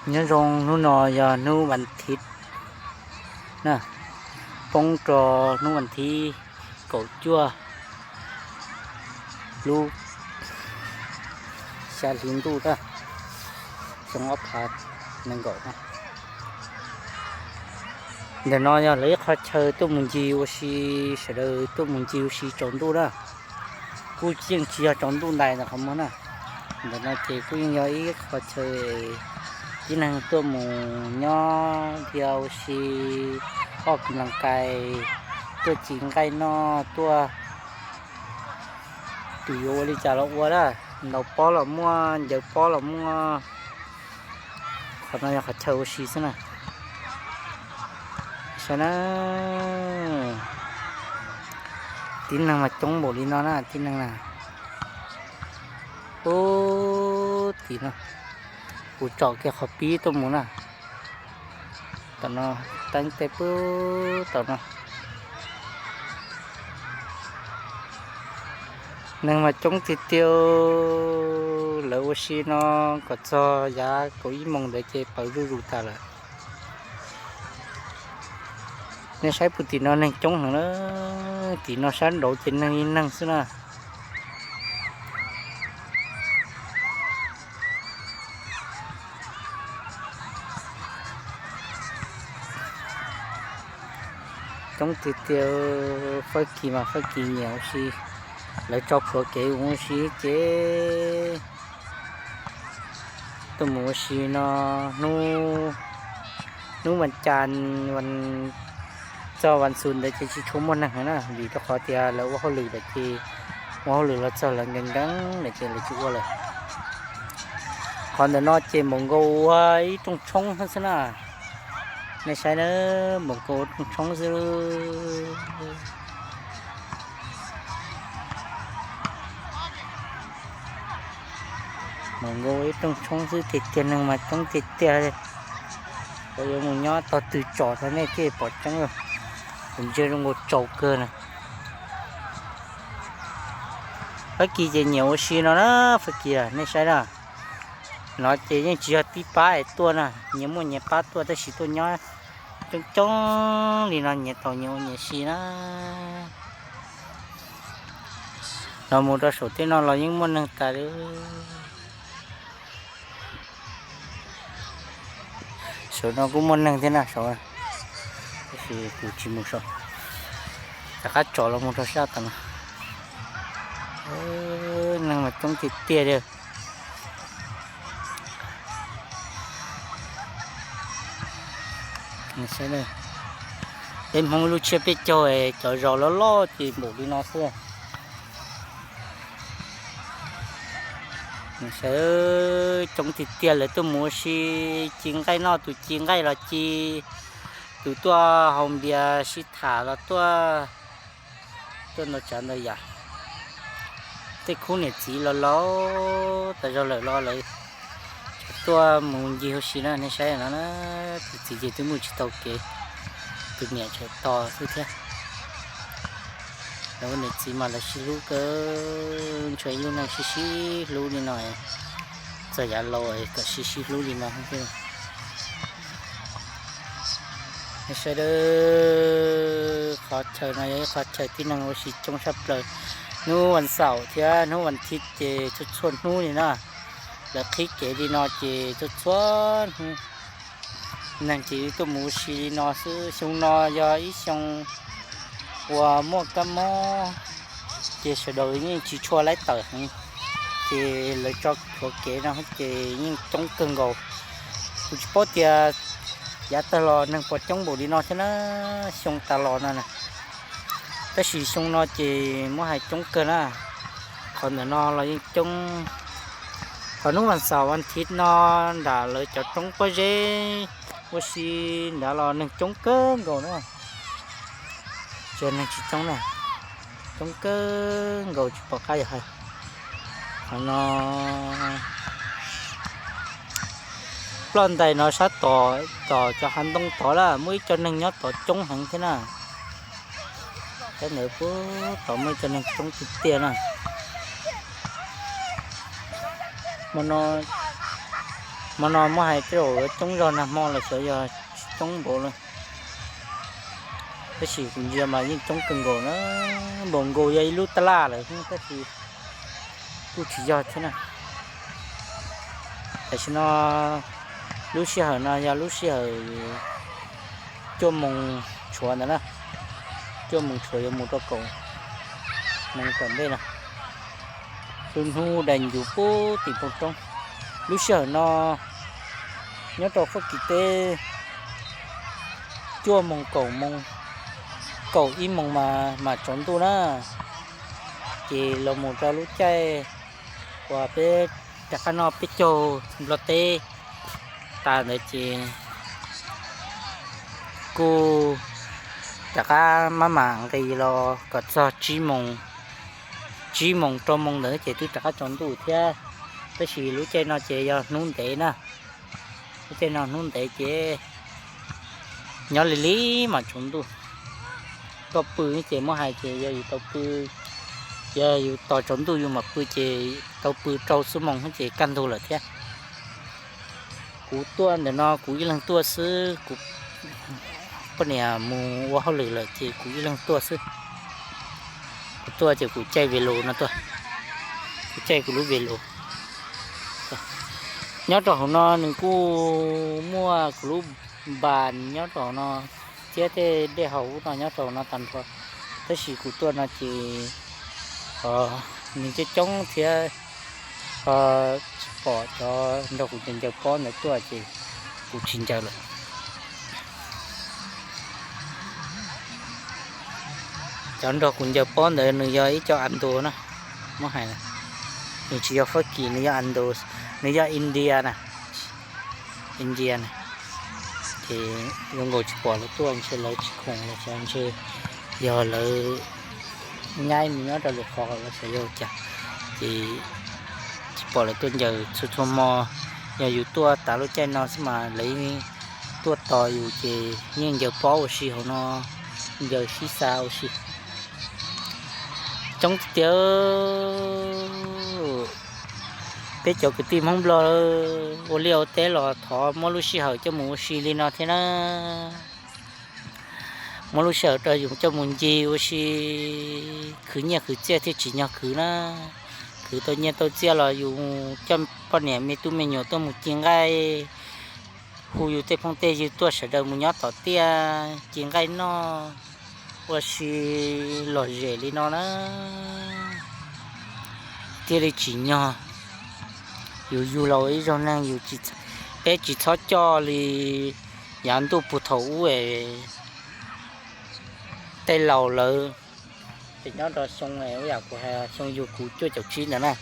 Nyob zoo, hnub no yog hnub vas thiv na, poob rau hnub vas thiv kaum cuaj lub xya hli ntuj na, xyoo ob phav nees nkaum na. Ntawm no yog lawv ib qho chaw tuaj mus ncig ua si, sawv daws tuaj mus ncig ua si tsaus ntuj na. Kuj yeej tsis yog tsaus ntuj ntais ntawm qhov muag na. Ntawm no ces kuj yeej yog ib qho chaw tib neeg tuaj mus nyob dhia ua si, oj kis las kais, tuaj ci nqaij noj, tuaj tus yuav ua li cas los ua na, ntaus pob los muaj, ncaws pob los muaj. Qhov no yog qhov chaw ua si xwb na. Saib na, tib neeg mas coob npaum li no na, tib neeg na. Ub, tim no, kuv tsom kiag qhov pib tuaj mus na. Tom no, teeb tej pub tom no. Neeg mas coob tiag tiag, lawv ua si no kom txog yav kaum ib moos ntawd ces paws zuj zus tas lawm. Nej saib puag tim no neeg coob heev na, tim no sab nraud ces neeg ib neeg xwb na. Coob tiag tiag, Fab Kis mas Fab Kis nyiam ua si, lawv tso plhuav kev mus ua si ces tuaj mus ua si no hnub, hnub vas cas, txog vas xuv ntawd ces tsis tshua muaj neeg na, vim rau qhov tias lawv ua hauj lwm lawm ces ua hauj lwm los txog lawv nkees nkees lawm ces lawv tsis ua lawm. Qhov ntawm no ces npaum nkaus ua ib rooj tshoob xwb na. Nej saib na, npaum nkaus ua rooj tshoob xwb. Npaum nkaus ua ib rooj tshoob xwb tiag tiag, neeg mas coob tiag tiag. Yuav mus nyob tog twg tsom tau nej thiaj pom tseeb. Kuv ntsia zoo nkaus tsaus kawg na. Fab Kis ces nyiam ua si no na, Fab Kis nej saib na. No ces yeej tsis yog tib pab es tuaj na, nyias muaj nyias pab tuaj tab sis tuaj nyob coob coob li no nyias tau nyias ua nyias si na. Los mus rau saum tej no los yeej muaj neeg tas li. Saum no kuj muaj neeg thiab na, saum, tab sis kuv tsis mus saum, rov qab tsom los mus rau sab tom no. Neeg mas coob tiag tiag li. Peb Hmoob lub tsiab peb caug es cov zos loj loj ces npaum li no xwb. Sawv coob tiag tiag, lawv tuaj mus ua si, ci nqaij noj, tus ci nqaij los ci, tus tuaj haus npias sib tham los tuaj, tuaj ntau tsav ntau yam. Tej khub niam txiv los laus tas zog lawm los lawv tuaj mus ncig ua si na, nej saib no na. Tus txiv ces twb mus tsis tau kev, tus niam tseem tos xwb thiab. Lawv ua niam txiv mas lawv sib hlub kawg, ntshe ib lub neej sib sib hlub li no, txog yav laus kom sib sib hlub li no thiab. Nej saib, qhov chaw no yog ib qhov chaw tib neeg ua si coob tshaj plaws. Hnub vas xaum thiab hnub vas thiv ces txhua txhua hnub li na, lawv qhib kev li no ces txhua txhua hnub neeg ces tuaj mus ua si li no xwb. Xyoo no yog ib xyoo uas muaj kab mob ces sawv daws yeej tsis tshua laib tawm heev, ces lawv tso plhuav kev no ces yeej coob kawg nkaus. Kuv tsis paub tias yav tag los neeg puas coob npaum li no thiab na, xyoo tas los no na. Tab sis xyoo no ces muab hais coob kawg na, qhov ntawm no los yeej coob. Qhov hnub vas xaum vas thiv no nram lawv cov roob pob zeb ua si nrad los neeg coob kawg nkaus na. Tsis yog neeg tsis coob na, coob kawg nkaus tsis pom qab yuav hais. Qhov no ploj ntais no sab tom, tom cov hav ntoo tod lawm muaj ib co neeg nyob tod coob heev thiab na. Sab ntawd puag tod muaj ib co neeg coob tiag tiag na. Hmo no Hmo no muab hais tej zaum coob zog nag hmo los xyov yog tsis coob npaum li, tab sis kuv ntsia mas yeej coob kawg nkaus na, npaum nkaus yog ib lub tab laj lawm tab sis kuj tsis yog thiab na. Tam sim no lub sij hawm no yog lub sij hawm cuaj moos tshuav ntawd na, cuaj moos tshuav yuav mus rau kaum moos tom ntej no. Lub hnub dai ncuv pub tim poo roob. Lub sij hawm no nyob rau Fab Kis teb cuaj moos kaum moos, kaum ib moos mas mam tsaus ntuj na, ces los mus rau lub caij uas peb rov qab noj peb caug Nplog teb tas ntawd ces kuj rov qab maj mam nqis los kom txog tsib moos, tsib moos rau moos ntawd ces twb rov qab tsaus ntuj thiab. Tab sis lub caij no ces yog hnub ntev na, lub caij no hnub ntev ces nyob li li mam tsaus ntuj. Koj pw ces muab hais ces yog yus tau pw, yog yus tos tsaus ntuj yus mam pw ces tau pw rau xuab moos ces kaj ntug lawm thiab. Kuv tuaj ntawm no kuv ib leeg tuaj xwb, kuv poj niam mus ua hauj lwm lawm ces kuv ib leeg tuaj xwb. Kuv tuaj ces kuv caij Velo no tuaj, kuv caij kuv lub Velo. Nyob rau hauv no nws kuj muaj kuv lub npas nyob rau hauv no thiab tej dej haus ub no nyob rau hauv no tag nrho, tab sis kuv tuaj no ces nws coob coob thiab tsis pom cov nrog kuv ncaws ncaws pob ntawd tuaj ces kuv tsis ncaws lawm. Cov nrog kuv ncaws pob ntawd nws yog ib co Indo na, muab hais, nws tsis yog Fab Kis, nws yog Indo, nws yog India na, India na. Ces zoo nkaus tsis pom lawv tuaj, ntshe lawv tsis khoom los xyov ntshe yog lawv nyaib mus nyob rau lwm qhov los xyov yog cas, ces tsis pom lawv tuaj ncaws txhua txhua hmo. Yog yus tuaj tas lub caij no xwb mas lawv yeej tuaj tos yus ces yeej ncaws pob ua si hauv no, ncaws sib xa ua si. Coob tiag tiag, peb cov kwv tij Hmoob Nplog ua liaj ua teb los thov muab lub sij hawm coj mus ua si li no thiab na. Muab lub sij hawm rau yus coj mus ncig ua si, khwv nyiaj khwv txiaj thiaj tsim nyog khwv na. Khwv tau nyiaj tau txiaj los yus coj poj niam me tub me nyuam tuaj mus ci nqaij, hu yus tej phooj tej ywg tuaj sawv daws mus nyob tom tiaj ci nqaij noj ua si lom zem li no na, thiaj li tsim nyog. Yus yug los ua ib zaug neeg, peb tsis txhob coj li yav ntuj puag thaum ub es tej laus lawv, ces nyob rau xyoo, ib yam kuv hais xyoo yug kuv cuaj caum tsib ntawd na,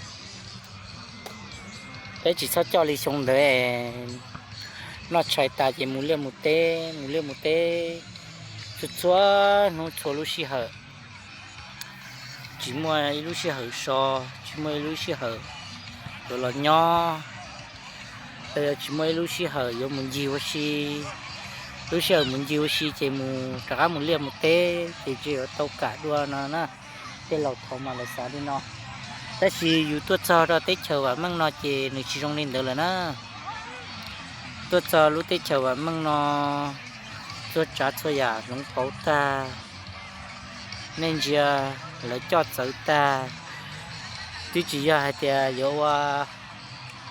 peb tsis txhob coj li xyoo ntawd es noj tshais tas ces mus liaj mus teb, mus liaj mus teb txhua txhua hnub txhua lub sij hawm, tsis muaj ib lub sij hawm so, tsis muaj ib lub sij hawm yuav los nyob, los yog tsis muaj ib lub sij hawm yuav mus ncig ua si. Lub sij hawm mus ncig ua si ces mus rov qab mus liaj mus teb ces tsis yuav tau kam dua no na. Tej laus thaud mas lawv xav li no, tab sis yus tuaj txog rau teb chaws vam meej no ces nws tsis zoo li ntawd lawm na. Tuaj txog lub teb chaws vam meej no, txhua tsav txhua yam hloov pauv tag, nej ntsia lawv coj txawv tag, twb tsis yog hais tias yuav ua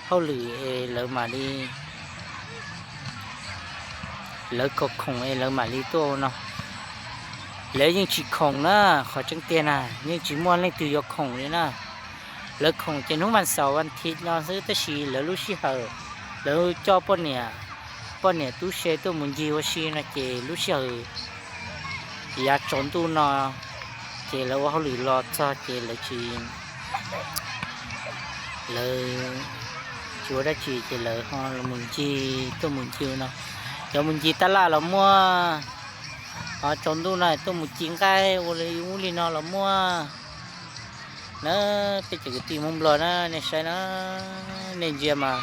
hauj lwm es lawv mam li, lawv kom khoom es lawv mam li tuaj ua no. Lawv yeej tsis khoom na, qhov tseeb tiag na, yeej tsis muaj leej twg yuav khoom li na. Lawv khoom ces hnub vas xaum vas thiv no xwb, tab sis lawv lub sij hawm, lawv coj poj niam, poj niam tub se tuaj mus ncig ua si no ces lub sij hawm yav tsaus ntuj no ces lawv ua hauj lwm los txog ces lawv tsis, lawv tsis ua dab tsi ces lawv ho mus ncig, tuaj mus ncig no. Cov mus ncig tab laj los muaj, ho tsaus ntuj no tuaj mus ci nqaij ua li ub li no los muaj na. Peb cov kwv tij Hmoob Nplog na, nej saib na, nej ntsia mas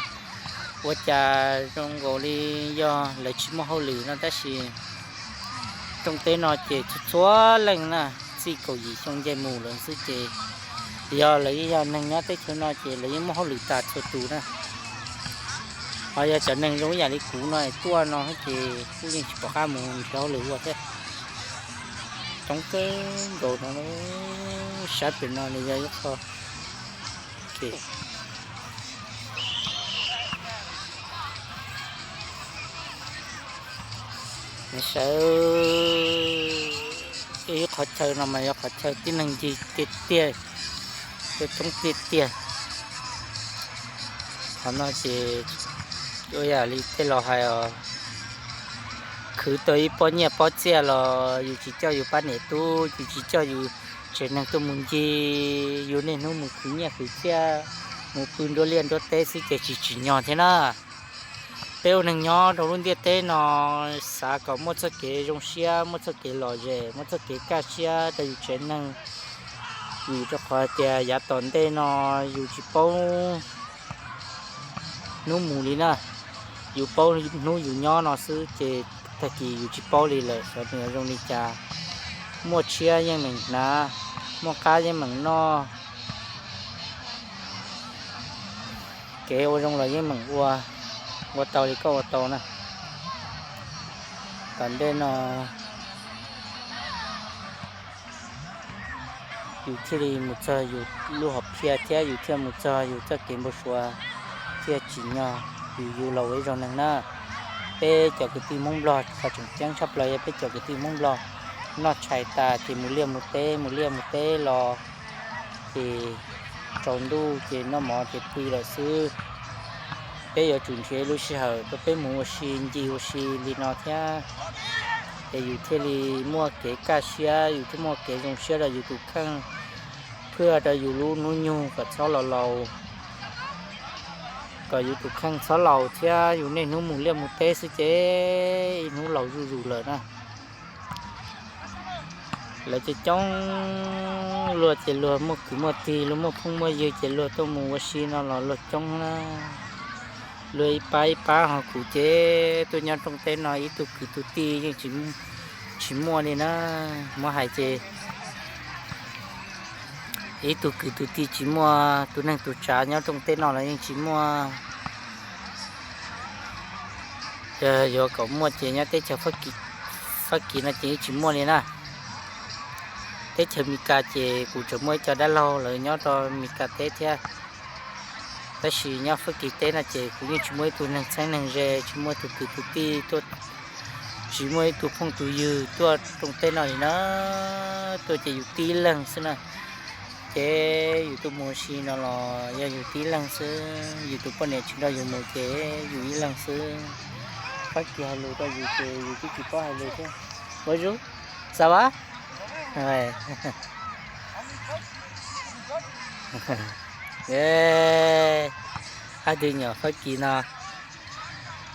ua cas zoo nkaus li yog lawv tsis muaj hauj lwm no tab sis rooj teb no ces txhua txhua leej na, txij kaum yim xyoo nce mus lawm xwb ces yog lawv yeej yog neeg nyob teb chaws no ces lawv yeej muaj hauj lwm tas txhua tus na. Ho yog cov neeg zoo ib yam li kuv no tuaj no ces kuj yeej tsis pom qab mus nrhiav hauj lwm ua thiab. Coob kawg nkaus no, sab pem no nws yog ib qho, sawv, ib qhov chaw no mas yog qhov chaw tib neeg ncig tiag tiag, coob tiag tiag. Qhov no ces ua yam li tej laus hais os, khwv tau ib pob nyiaj pob txiaj los yus tsis coj yus pab niam tub, yus tsis coj yus tsev neeg tuaj mus ncig, yus niaj hnub mus khwv nyiaj khwv txiaj, mus pw nruab liaj nruab teb xwb ces tsis tsim nyog thiab na. Peb ua neeg nyob rau lub ntiaj teb no, xav kom muaj txoj kev zoo siab, muaj txoj kev lom zem, muaj txoj kev kaj siab rau yus tsev neeg. Vim rau qhov tias yav tom ntej no yus tsis paub hnub mus li na, yus paub hnub yus nyob no xwb ces tag kis yus tsis paub li lawm xyov nws zoo li cas. Muaj tshiab yeej meem hnav, muaj qab yeej meem noj, kev ua zoo los yeej meem ua, ua tau li koj ua tau na. Tom ntej no yus thiaj li mus txog yus lub hom phiaj thiab yus thiaj mus txog yus txoj kev npau suav, thiaj tsim nyog yus yug los ua ib zaug neeg na. Peb cov kwv tij Hmoob Nplog, qhov tseem ceeb tshaj plaws yog peb cov kwv tij Hmoob Nplog noj tshais tas ces mus liaj mus teb, mus liaj mus teb los ces tsaus ntuj ces noj mov ces pw lawm xwb. Peb yuav tsum nrhiav lub sij hawm rau peb mus ua si ncig ua si li no thiab, es yus thiaj li muaj kev kaj siab, yus thiaj muaj kev zoo siab rau yus tus kheej, phwj rau yus lub hnub nyoog kom txhob los laus, kom yus tus kheej txhob laus thiab yus niaj hnub mus liaj mus teb xwb ces ib hnub laus zuj zus lawm na. Lawv coob coob, luag ces luag muaj kwv muaj tij, luag muaj phooj muaj ywg ces luag tuaj mus ua si no los luag coob na. Luag ib pab ib pab, ho kuv ces tuaj nyob rooj teb no ib tug kwv tus tij yeej tsis muaj li na. Muab hais ces ib tug kwv tus tij tsis muaj, tus neeg tus tsav nyob rooj teb no los yeej tsis muaj. Yog yuav kom muaj ces nyob teb chaws Fab Kis no ces yeej tsis muaj li na. Teb chaws Mes Kas ces kuv tseem muaj ib co dab laug lawv nyob rau Mes Kas teb thiab, tab sis nyob Fab Kis teb no ces kuv yeej tsis muaj ib tug neeg txheeb neeg ze, tsis muaj ib tug kwv tus tij tuaj, tsis muaj ib tug phooj tus ywg tuaj rooj teb no li na. Tuaj ces yus tib leeg xwb na. Ces yus tuaj mus ua si no los yog yus tib leeg xwb, yus tus poj niam tsis nrog yus mus ces yus ib leeg xwb. Fab Kis hais lus rau yus ces yus twb tsis paub hais lus thiab. Ua zoo, xav vas. Hab tus nyuam Fab Kis no,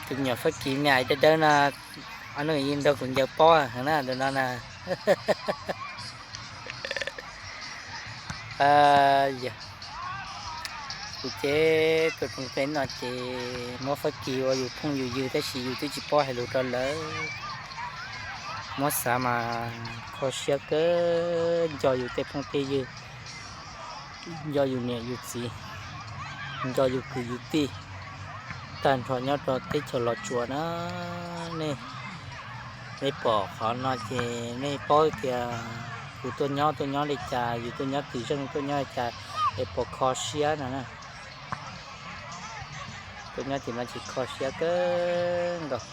tus nyuam Fab Kis me aiv dawb dawb no, ob nub yeej nrog kuv ncaws pob na tus no na. Kuv ces tuaj rooj teb no ces muab Fab Kis ua yus phooj yus ywg tab sis yus twb tsis paub hais lus rau lawv. Muab xav mas kho siab kawg, nco yus tej phooj tej ywg, nco yus niam yus txiv, nco yus kwv yus tij tag nrho nyob rau teb chaws Los Tsuas na. Nej, nej pom qhov no ces nej paub tias kuv tuaj nyob tuaj nyob li cas, yus tuaj nyob tim zeej tuaj nyob li cas es puas kho siab no na. Tuaj nyob tim no ces kho siab kawg nkaus.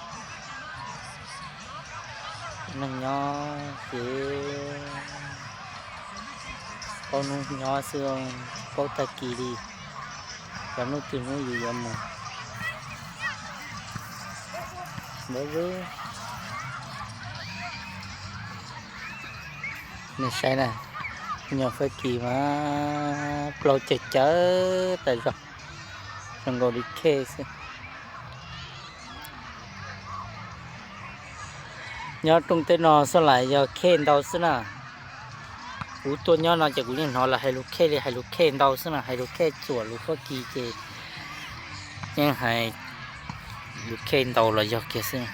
Neeg nyob ces paub hnub nyob xwb, tsis paub tag kis li, cov hnub twg hnub yus yuav mus. Npawg Zub, nej saib na, nyuam Fab Kis mas plaub cawv cawv tas zog, zoo nkaus li khej xwb. Nyob rooj teb no xoj lais yog khej ntau xwb na. Kuv tuaj nyob no ces kuv yeej hnov lawv hais lus khej li, hais lus khej ntau xwb na, hais lus khej txuam lus Fab Kis ces yeej hais lus khej ntau los yog kiag xwb.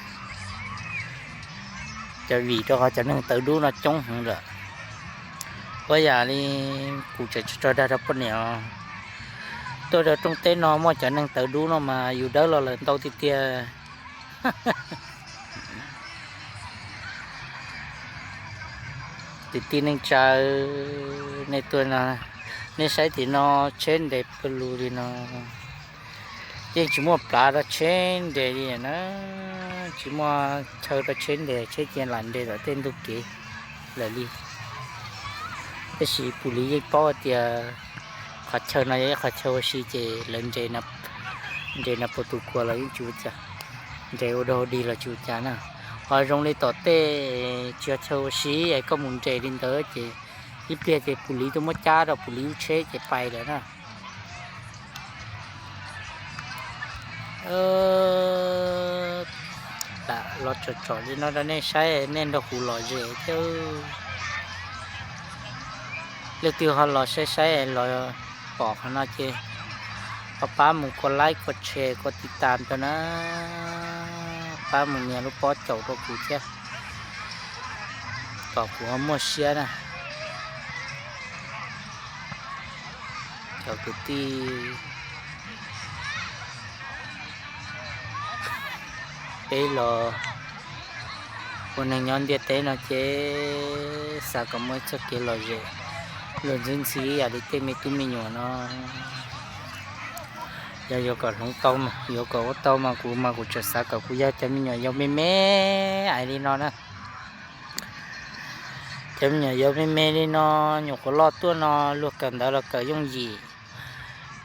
Cov vim rau qhov cov neeg tawv dub no coob heev lawm. Ua yam li kuv tseem tso dag rau poj niam os, Tuaj rau rooj teb no muaj cov neeg tawv dub no mas yus dawb los lawm ntau tiag tiag. Kwv tij neej tsa, nej tuaj no, nej saib tim no tsheb nres pawg lug li no, yeej tsis muaj plav rau tsheb nres li na, tsis muaj chaw rau tsheb nres, tsheb cia lam nres tom tej ntug kev lawm li. Tab sis Pus Lis yeej paub tias qhov chaw no yog ib qhov chaw ua si ces lawv nres na, pos tus kuas los yeej tsis ua cas, nres ua dog dig los tsis ua cas na. Ho zoo li tom tej tsis yog chaw ua si es koj mus nres li ntawd ces ib pliag ces Pus Lis tuaj muab cab rau Pus Lis lub tsheb ces pais lawm na. Lam los tsom tsom li no rau nej saib, nej nrog kuv lom zem thiab. Leej twg ho los saib saib los pom qhov no ces ho pab mus kua like, kua share, kua tiv tam rau na, pab mus nias lub pob caum rau kuv thiab, kom kuv ho muaj siab na. Cov kwv tij, peb los ua neeg nyob ntiaj teb no ces xav kom muaj ib txoj kev lom zem luag ntxhi ntxhi ib yam li tej me tub me nyuam no. Yog yuav kom hloov tau, yuav kom ua tau mas kuv mas kuv tseem xav kom kuv yog cov me nyuam yaus me me ais li no na. Cov me nyuam yaus me me li no, nyuam qhuav loj tuaj no luag kawm ntawv los kawm yooj yim,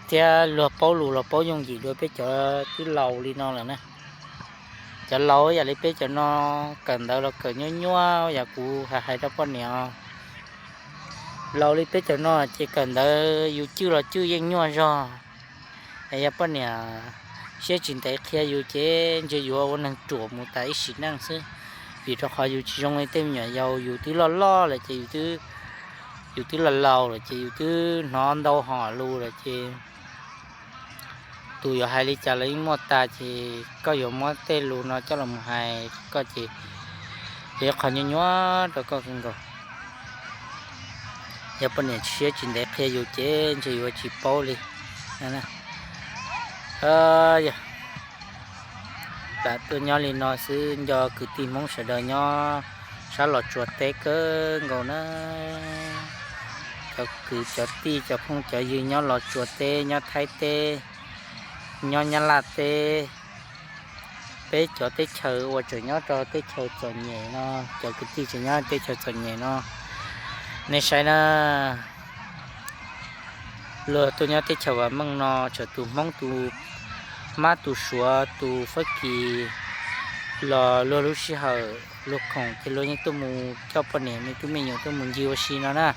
thiab luag paub lus los paub yooj yim dua peb cov twb laus li no lawm na. Cov laus yam li peb cov no kawm ntawv los kawm nyuaj nyuaj, yam kuv hais hais rau poj niam, laus li peb cov no ces kawm ntawv yus cwj los cwj yeej nyuaj zog. Es yog poj niam siab tsis ntev qhia yus ces ntshe yuav ua neeg ruam mus tas ib sim neej xwb, vim rau qhov yus tsis zoo li tej me nyuam yaus, yus twb loj loj lawm ces yus twb laus laus lawm ces yus twb hnov ntau hom lus lawm ces tus yuav hais li cas los yeej muaj tas, ces koj yuav muab tej lus no coj los mus hais koj ces yog ib qho nyuaj nyuaj rau koj kawg nkaus. Yog poj niam siab tsis ntev qhia yus ces ntshe yuav tsis paub li. Yog lam tuaj nyob li no xwb, nco kwv tij Hmoob sawv daws nyob sab Los Tsuas teb kawg nkaus na. Cov kwv cov tij cov phooj cov ywg nyob Los Tsuas teb, nyob Thaib teb, nyob Nyab Laj teb, peb cov teb chaws uas tseem nyob rau teb chaws txom nyem no, cov kwv tij tseem nyob teb chaws txom nyem no, nej saib na, luag tuaj nyob teb chaws vam meej no, txawm tus Hmoob, tus Mab, tus Suav, tus Fab Kis los luag lub sij hawm luag khoom ces luag yeej tuaj mus coj poj niam me tub me nyuam tuaj mus ncig ua si no na.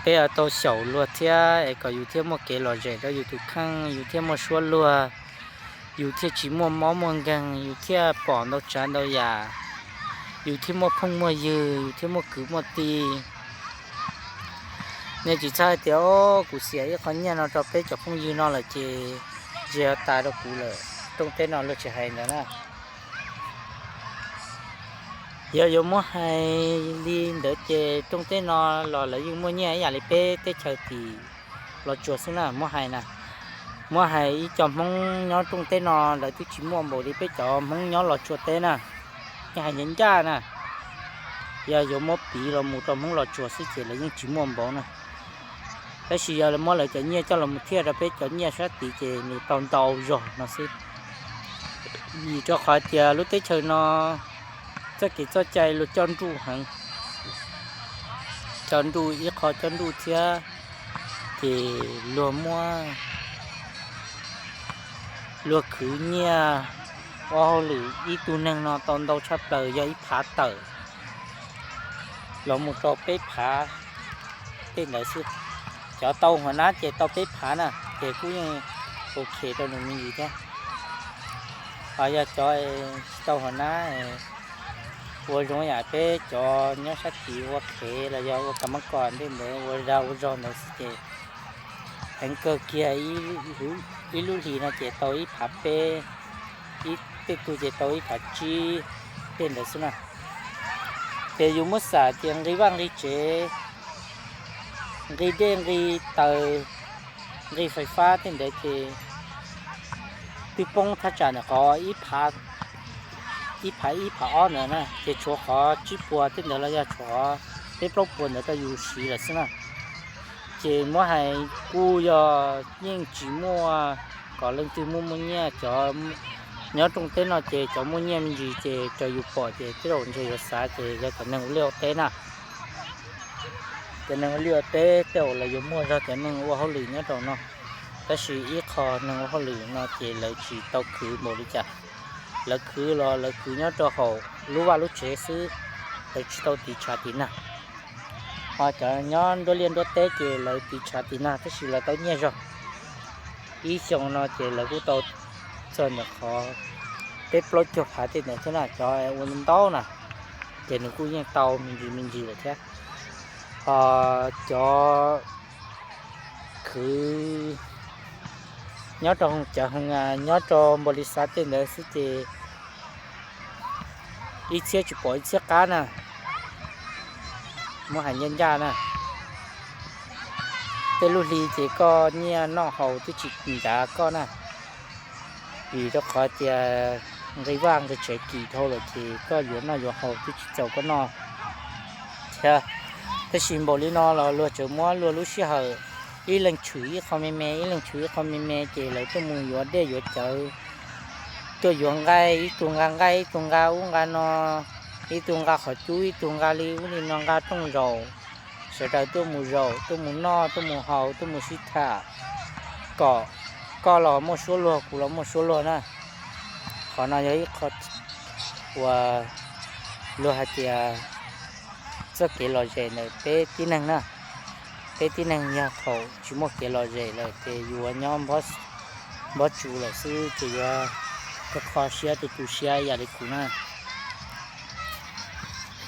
Peb tau xyaum luag thiab es kom yus thiaj muaj kev lom zem rau yus tus kheej, yus thiaj muaj suab luag, yus thiaj tsis muaj mob muaj nkeeg, yus thiaj pom ntau tsav ntau yam, yus thiaj muaj phooj muaj ywg, yus thiaj muaj kwv muaj tij. Nej tsis txhob hais tias, o, kuv xiam ib qho nyiaj no rau peb cov phooj ywg no lawm ces ntshe yuav tas rau kuv lawm. Rooj teb no luag tsis hais ntawd na. Yog yuav muab hais li ntawd ces rooj teb no los lawv yeej muaj nyiaj ib yam li peb teb chaws tim Los Tsuas xwb na, muab hais na. Muab hais ib co Hmoob nyob rooj teb no lawv twb tsis muaj npaum li peb cov Hmoob nyob Los Tsuas teb na. Yeej hais ncaj ncaj na. Yog yuav muab piv los mus rau Hmoob Los Tsuas xwb ces lawv yeej tsis muaj npaum na. Tab sis yog lawv muab lawv cov nyiaj coj los mus thiaj rau peb cov nyiaj sab tid ces nws tau ntau zog no xwb. Vim rau qhov tias lub teb chaws no txoj kev txoj cai luag coj nruj heev, coj nruj ib qho coj nruj thiab, ces luag muab, luag khwv nyiaj ua hauj lwm ib tug neeg no tau ntau tshaj plaws yog ib phav tawm los mus rau peb phav tej ntawd xwb. Cov tau huam nab ces tau peb phav na, ces kuj yeej ok rau nws me ntsis thiab. Ho yog cov tsis tau huam nab, ua zoo yam peb cov nyob sab tid ua qhev los yog ua kam mab kom ntej ntawd ua zag ua zog ntawd xwb ces heev kawg kiag, ib lub hlis no ces tau ib phav peb, ib tej tug ces tau ib phav tsib tej ntawd xwb na. Ces yus muab xam ces nqi vaj nqi tsev, nqi dej nqi taws, nqi fais fab tej ntawd ces twb poob thaj tsam ntawm qhov ib phav ib phav ob ntawd na, ces tshuav qhov tsib puas tej ntawd los yog tshuav qhov peb plaub puas ntawd rau yus siv lawm xwb na. Ces muab hais kuj yog yeej tsis muaj kom leej twg muaj muaj nyiaj, cov nyob rooj teb no ces cov muaj nyiaj me ntsis ces raws yus pom ces tej zaum ntshe yuav xav ces yog cov neeg ua liaj ua teb na. Cov neeg ua liaj ua teb tej zaum lawv yuav muaj zog cov neeg ua hauj lwm nyob rau no, tab sis ib qho neeg ua hauj lwm no ces lawv tsis tau khwv npaum li cas. Lawv khwv los lawv khwv nyob rau hauv lub vaj lub tsev xwb, lawv tsis tau tiv tshav tiv nag. Ho cov nyob nruab liaj nruab teb ces lawv tiv tshav tiv nag tab sis lawv tau nyiaj zog. Ib xyoo no ces lawv kuj tau txog ntawm qhov peb plaub caug phav tej ntawd thiab na, cov ua ntau na, ces nws kuj yeej tau me ntsis me ntsis lawm thiab. Ho cov khwv nyob rau cov hoo nyob rau npaum li xav tej ntawd xwb ces ib txhiab tsis pom ib txhiab qab na, muab hais ncaj ncaj na. Tej lub hli ces koj nyiaj noj haus twb tsis ncav koj na, vim rau qhov tias nqi vaj nqi tsev kim dhau lawm ces koj yuav noj yuav haus twb tsis txaus koj noj thiab. Tab sis npaum li no los luag tseem muab luag lub sij hawm ib leeg tshwm ib qho me me, ib leeg tshwm ib qho me me ces lawv tuaj mus yuav dej yuav cawv, tuaj yuav nqaij, ib tug nqa nqaij, ib tug nqa ub nqa no, ib tug nqa qhov cub, ib tug nqa li ub li no, nqa rooj zaum, sawv daws tuaj mus zaum, tuaj mus noj, tuaj mus haus, tuaj mus sib tham, kom koj los muaj suab luag, kuv los muaj suab luag na. Qhov no yog ib qho uas luag hais tias txoj kev lom zem ntawm peb tib neeg na. Peb tib neeg yog thaum tsis muaj kev lom zem lawm ces yuav nyob npob tsuv lawm xwb ces yuav kho kho siab tu tu siab ib yam li kuv na.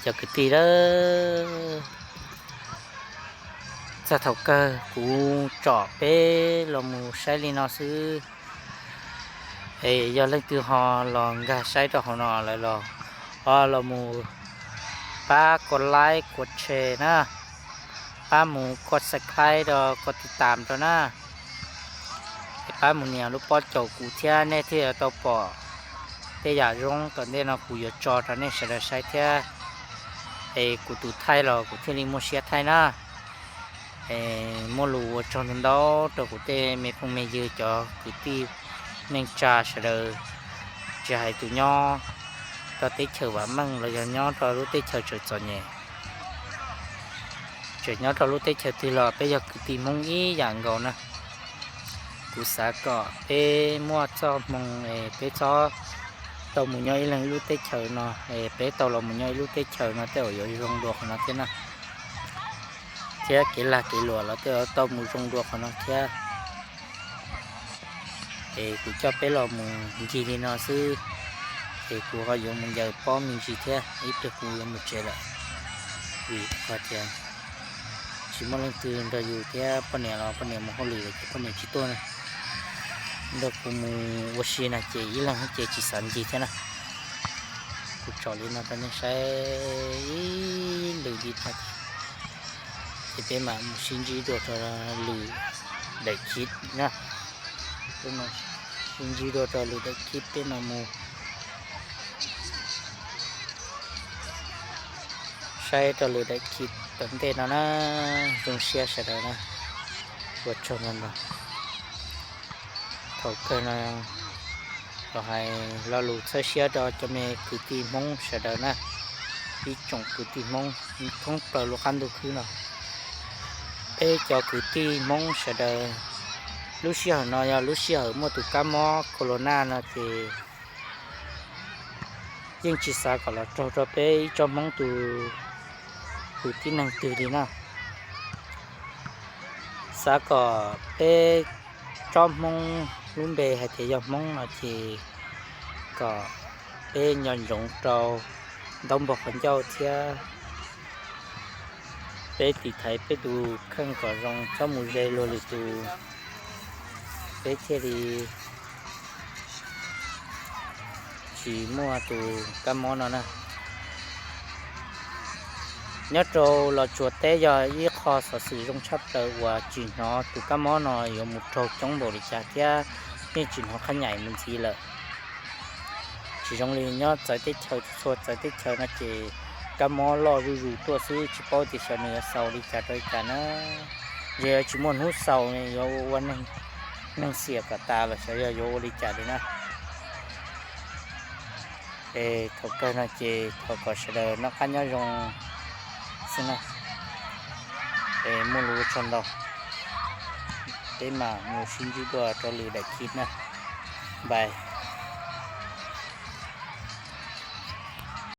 Cov kwv tij a, txog thaum kawg kuv tsom peb los mus saib li no xwb. Es yog leej twg ho los nkag saib rau hauv no lawm los, ho los mus pab kov like kov share na, pab mus kov subscribe rau, kov tiv tam rau na. Es pab mus nias lub pob caum kuv thiab nej thiaj yuav tau pom tej yam zoo tom ntej no kuv yuav tso rau nej sawv daws saib thiab. Es kuv tus thaij los kuv thiaj li muaj siab thaij na. Es muaj lus ua tsaug ntau ntau rau kuv tej me phooj me ywg cov kwv tij neej tsa sawv daws, tsis hais tus nyob rau teb chaws vam meej los yog nyob rau lub teb chaws tseem txom nyem, tseem nyob rau lub teb chaws twg los peb yog kwv tij Hmoob ib yam nkaus na. Kuv xav kom peb muaj txoj hmoo es peb txhob tau mus nyob ib leeg ib lub teb chaws no, es peb tau los mus nyob ib lub teb chaws no tej zaum yuav zoo dua qhov no thiab na. Thiab kev lag kev luam los tej zaum tau mus zoo dua qhov no thiab. Es kuv coj peb los mus ncig li no xwb, es kuv ho yuav mus ncaws pob me ntsis thiab ib pliag kuv yuav mus tsev lawm. Vim qhov tias tsis muaj leej twg nrog yus thiab, poj niam los poj niam mus hauj lwm lawm ces poj niam tsis tuaj na. Nrog kuv mus ua si na ces ib leeg ces tsis xav ncig thiab na. Kuv tsom li no rau nej saib ib lwm li no ces, ces peb mam mus sib ntsib dua rau lwm daim khib na. Peb mam sib ntsib dua rau lwm daim khib, peb mam mus saib rau lwm daim khib tom ntej no na. Zoo siab sawv daws na, ua tsaug ntau ntau. Thaum kawg no los hais lo lus txhawb siab rau cov me kwv tij Hmoob sawv daws na, ib tsoom kwv tij Hmoob thoob plaws lub qab ntuj khwb no. Peb cov kwv tij Hmoob sawv daws, lub sij hawm no yog lub sij hawm muaj tus kab mob corona no ces yeej tsis xav kom los raug rau peb ib tsoom Hmoob tus kwv tij neeg twg li na. Xav kom peb tsoom Hmoob, lub npe hais tias yog Hmoob no ces kom peb nco ntsoov rau ntaub npog qhov ncauj thiab peb tiv thaiv peb tus kheej kom zoo, txhob mus ze luag lwm tus, peb thiaj li tsis muaj tus kab mob no na. Nyob rau Los Tsuas teb yog ib qho xov xwm zoo tshaj plaws uas tsis hnov tus kab mob no yuav mus raug coob npaum li cas thiab yeej tsis hnov qhab nyaim mus ntxiv lawm. Tsis zoo li nyob txawv teb chaws, txhua txawv teb chaws no ces kab mob loj zuj zus tuaj xwb, tsis paub tias xyov nws yuav xaus li cas rau li cas na. Yog yuav tsis muaj hnub xaus, yuav ua neeg xiam kom tas los xyov yog yuav ua li cas li na. Es thaum kawg no ces thov kom sawv daws noj qab nyob zoo xwb na. Es muaj lus ua tsaug ntau, peb mam mus sib ntsib dua rau lwm daim clip na. Bye.